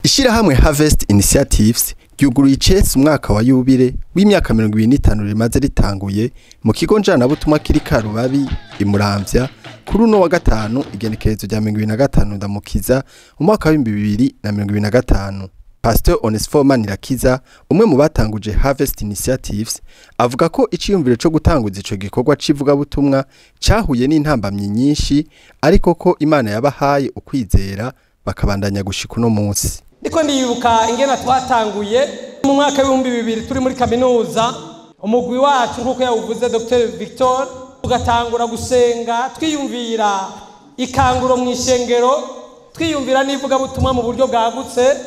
Ishirahamwe Harvest Initiatives ryuguruye icese umwaka wa yubile w'imyaka 25 rimaze ritanguye mu kigo njanabutumwa kiri Karubabi i Muramvya kuri uno wa gatanu igenekerezo rya 2025 Ndamukiza umwaka wa 2025. Pastor Onesphore Manirakiza, umwe mu batanguje Harvest Initiatives, avuga ko iciyumviro co gutanguza ico gikorwa c'ivugabutumwa cahuye n'intambamyi nyinshi, ariko ko Imana yabahaye ukwizera bakabandanya gushika uno munsi. Ndiko ndibuka ingena twatanguye mu mwaka w'2000 turi muri kaminuza, umugwi wacu nkuko yawuvuze Dr Victor, tugatangura gusenga twiyumvira ikanguro mu ishengero, twiyumvira n'ivugabutumwa mu buryo bwagutse.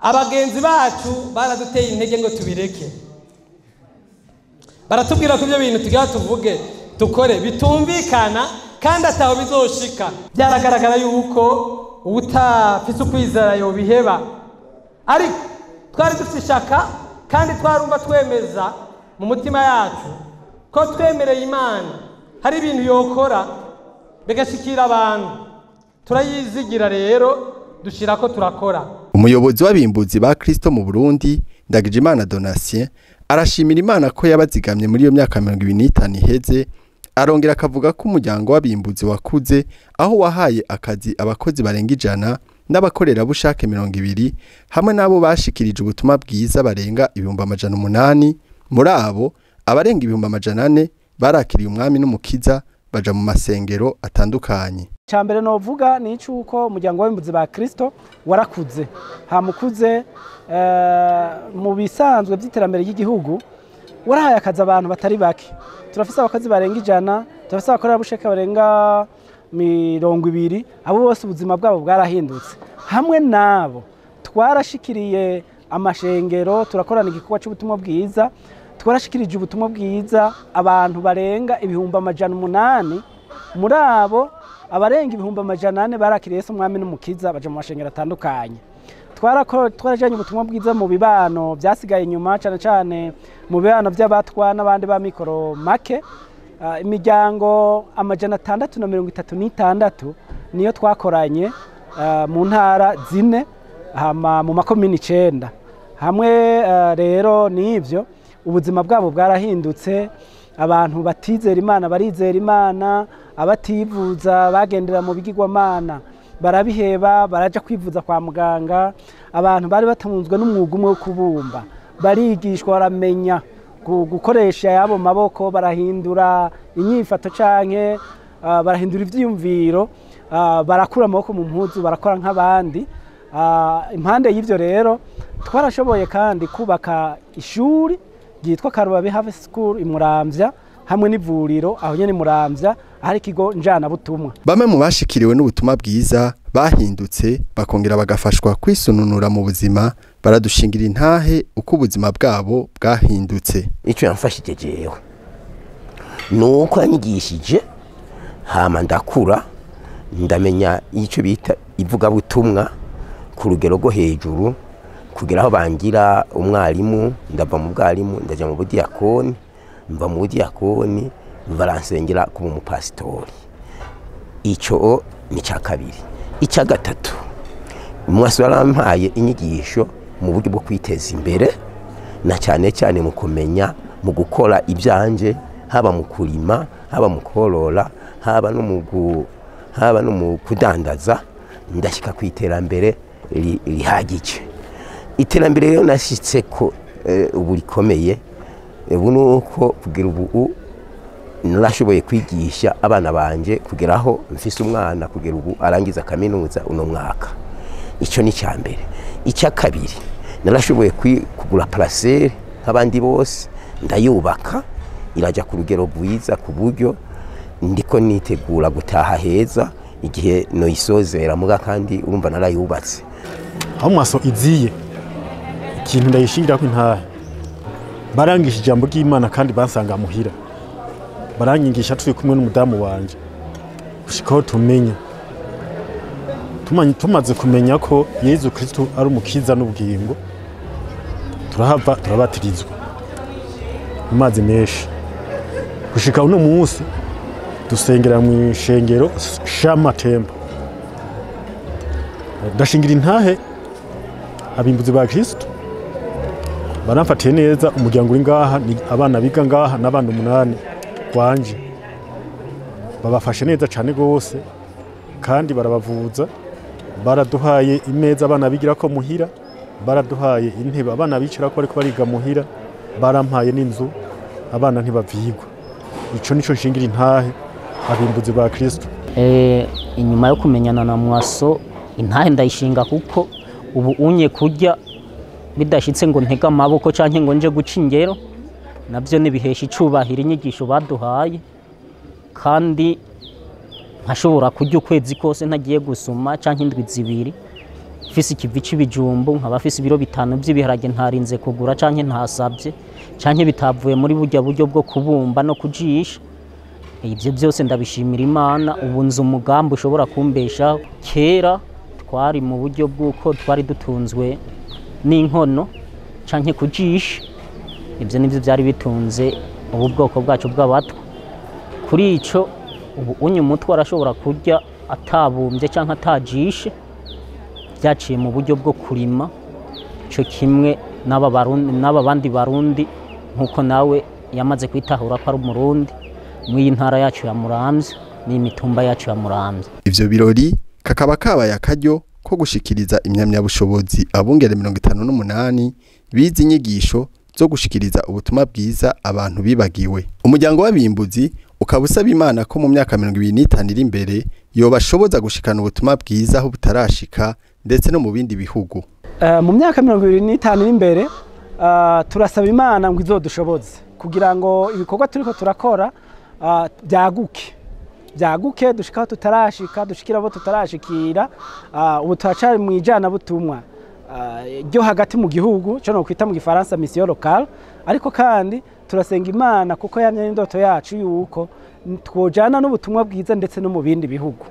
Abagenzi bacu baraduteye intege ngo tubireke, baratubwira ko ibyo bintu tugira tuvuge dukore bitumvikana kandi ataho bizoshika. Byaragaragara yuko utafise ukwizera yobiheba, ariko twari dufite ishaka kandi twarumva twemeza mu mutima yacu ko twemereye Imana hari ibintu yokora bigashikira abantu. Turayizigira rero dushirako turakora. Umuyobozi w'abimbuzi ba Kristo mu Burundi, Ndagijimana Donatien, arashimira Imana ko yabazigamye muri iyo myaka 25 iheze. Arongera akavuga ko umuryango w'abimbuzi wakuze aho wahaye akazi abakozi barenga 100 n'abakorerabushake 20 hamwe n'abo bashikirije ubutumwa bwiza barenga 800,000. Muri abo abarenga 400,000 barakiriye umwami n'umukiza baja mu masengero atandukanye. Icambere novuga ni icuko umuryango w'abimbuzi ba Kristo warakuze, hamukuze mu bisanzwe by'iterambere ry'igihugu, warahaye akazi abantu batari bake. Turafise abakozi barenga 100, turafise abakorerabushake barenga 20. Abo bose ubuzima bwabo bwarahindutse. Hamwe nabo twarashikiriye amashengero, turakorana igikorwa cy'ubutumwa bwiza, twarashikirije ubutumwa bwiza abantu barenga 800,000. Muri abo abarenga 400,000 barakiriye Yesu umwami n'umukiza baje mu mashengero atandukanye. Twarajanye ubutumwa bwiza mu bibano byasigaye inyuma, cyane cyane mu bibano by'abatwa n'abandi ba mikoro make. Imiryango 636 niyo twakoranye mu ntara 4 hama mu makomini 9. Hamwe rero n'ivyo ubuzima bwabo bwarahindutse. Abantu batizera Imana barizera Imana, abativuza bagendera mu bigirwamana barabiheba baraja kwivuza kwa muganga. Abantu bari batunzwe n'umwuga umwe wo kubumba barigishwa, baramenya gukoresha yabo maboko, barahindura inyifato canke barahindura ivyiyumviro, barakura amaboko mu mpuzu barakora nk'abandi. Impande y'ivyo rero twarashoboye kandi kubaka ishuri ryitwa Karubabi Harvest School i Muramvya hamwe n'ivuriro aho nyene Muramvya ahari ikigo njanabutumwa. Bamwe mu bashikiriwe n'ubutumwa bwiza bahindutse bakongera bagafashwa kwisununura mu buzima, baradushingira intahe uko ubuzima bwabo bwahindutse. Ico yamfashije jewe nuko yanyigishije hama ndakura ndamenya ico bita ivugabutumwa ku rugero rwo hejuru, kugira aho bangira umwarimu. Ndava mu bwarimu ndaja mu budiyakoni, mva mu budiyakoni baransengera kuba umupasitori. Ico ni ca kabiri. Ica gatatu, umwasi warampaye inyigisho mu buryo bwo kwiteza imbere, na cyane cyane mu kumenya mu gukora ibyanje, haba mu kurima, haba mu korora, haba no mu kudandaza. Ndashika kwiterambere rihagije. Iterambere rero nashitse ko ubu rikomeye, ubu nuko kugira ubu narashoboye kwigisha abana banje kugeraho mfise umwana kugira ubu arangiza kaminuza uno mwaka. Ico ni cyambere. Icya kabiri, narashoboye kugura parcelle nk'abandi bose, ndayubaka iraja ku rugero rwiza ku buryo ndiko nitegura gutaha heza igihe no isozera muga, kandi urumva narayubatse. Aho mwaso iziye ikintu ndayishingira ko intahe barangisha ijambo ry'Imana kandi bansanga muhira, baranyigisha turi kumwe n'umudamu wanje gushikaho tumenya, tumaze kumenya ko Yezu Kristo ari umukiza n'ubugingo, turahava turabatirizwa mu mazi menshi. Gushika uno munsi dusengera mu ishengero Shamatembo. Ndashingira intahe abimbuzi ba Kristo baramfatiye neza. Umuryango uri ngaha ni abana biga ngaha n'abana 8 kwanje, babafashe neza cyane gose kandi barabavuza. Baraduhaye imeza abana bigira ko muhira, baraduhaye intebe abana bicara ko ariko bariga muhira, barampaye n'inzu abana ntibavyigwa. Ico nico nshingira intahe abimbuzi ba Kristo. Inyuma yo kumenyana na Mwaso, intahe ndayishinga kuko ubu unye kurya bidashitse ngo ntega amaboko canke ngo nje guca ingero, navyo nibihesha icubahiro inyigisho baduhaye, kandi nkashobora kurya ukwezi kose ntagiye gusuma canke indwi 2, mfise ikivi c'ibijumbu, nkaba mfise ibiro 5 vy'ibiharage ntarinze kugura canke ntasavye canke bitavuye muri burya buryo bwo kubumba no kujisha. Ibyo byose ndabishimira Imana. Ubu nzi umugambi ushobora kumbesha. Kera twari mu buryo bw'uko twari dutunzwe n'inkono canke kujisha, ibyo nivyo byari bitunze ubu bwoko bwacu bw'abatwa. Kuri ico ubu unye umutwe arashobora kurya atabumbye canke atajishe, byaciye mu buryo bwo kurima, ico kimwe n'aba Barundi n'aba bandi Barundi, nkuko nawe yamaze kwitahura ko ari umurundi mw'iyi ntara yacu ya Muramvya n'imitumba yacu ya Muramvya. Ivyo birori kakaba kabaye akaryo ko gushikiriza imyamyabushobozi abungere 58 bize inyigisho zo gushikiriza ubutumwa bwiza abantu bibagiwe. Umuryango w'abimbuzi ukaba usaba Imana ko mu myaka 25 iri imbere yobashoboza gushikana ubutumwa bwiza aho butarashika ndetse no mu bindi bihugu. Mu myaka 25 iri imbere turasaba Imana ngo izodushoboze kugira ngo ibikorwa turiko turakora byaguke dushika tutarashika, dushikira abo tutarashikira. Ubu turacari mu ijana butumwa ryo hagati mu gihugu, cyo no kwita mu gifaransa mission locale, ariko kandi turasenga Imana kuko yamye n'indoto yacu yuko twojana n'ubutumwa bwiza ndetse no mu bindi bihugu.